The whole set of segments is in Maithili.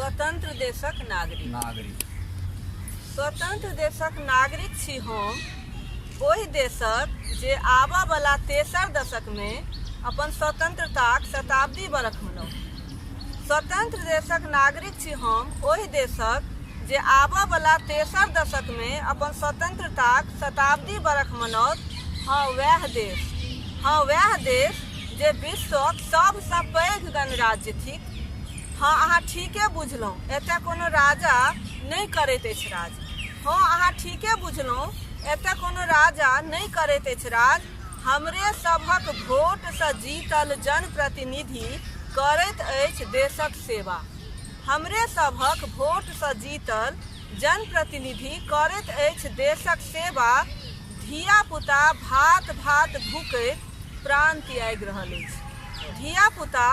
स्वतंत्र देशक नागरिक। नागरिक। स्वतंत्र देशक नागरिक छी हम, ओहि देशक जे आबऽ बला तेसर दशकमे अपन स्वतंत्रताक शताब्दी बरख मनौत। स्वतंत्र देशक नागरिक छी हम, ओहि देशक जे आबऽ बला तेसर दशकमे अपन स्वतंत्रताक शताब्दी बरख मनौत। हँ वएह देश। हँ वएह देश जे विश्वक सभसँ पैघ गणराज्य थिक। हँ अहाँ ठीके बुझलहुँ, एतय कोनो राजा नहि करैत अछि राज। हँ अहाँ ठीके बुझलहुँ, एतय कोनो राजा नहि करैत अछि राज। हमरे सभक भोटसँ जीतल जनप्रतिनिधि करैत अछि देशक सेवा। हमरे सभक भोटसँ जीतल जनप्रतिनिधि करैत अछि देशक सेवा। धिया-पुता भात-भात भूकैत प्राण तियागि रहल अछि। धिया-पुता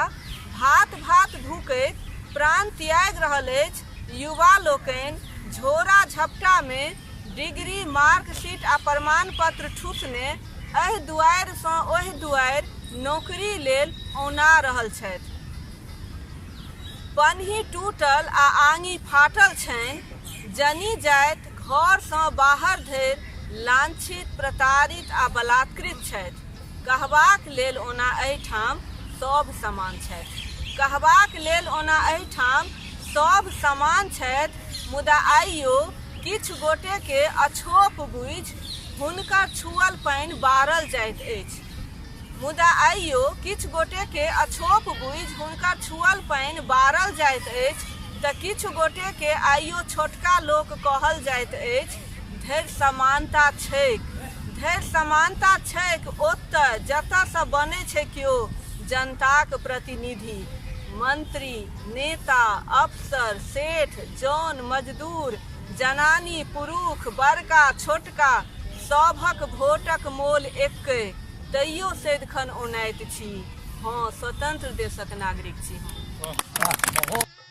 भात-भात भूकैत प्राण तियागि रहल अछि। युवा लोकनि झोरा-झपटामे डिग्री, मार्कशीट आ प्रमाणपत्र ठूसने एहि दुआरिसँ ओहि दुआरि नौकरी लेल औना रहल छथि। पनही टूटल आ आङी फाटल छनि। जनी-जाति घरसँ बाहर धरि लांछित, प्रताड़ित आ बलात्कृत छथि। कहबाक लेल ओना एहिठाम सभ समान छथि। कहबाक लेल ओना एहिठाम सभ समान छथि, मुदा आइयो किछु गोटेकेँ अछोप बुझि हुनकर छुअल पानि बारल जाइत अछि। मुदा आइयो किछु गोटेकेँ अछोप बुझि हुनकर छुअल पानि बारल जाइत अछि तँ किछु गोटेकेँ आइयो छोटका लोक कहल जाइत अछि। धरि समानता छैक। धरि समानता छैक ओतए जतएसँ बनै छै केओ जनताक प्रतिनिधि। मंत्री, नेता, अफसर, सेठ, जन, मजदूर, जनानी, पुरुख, बड़का, छोटका सभक भोटक मोल एक्कै, तैयो सदिखन औनाइत छी। हँ, स्वतंत्र देशक नागरिक छी हम।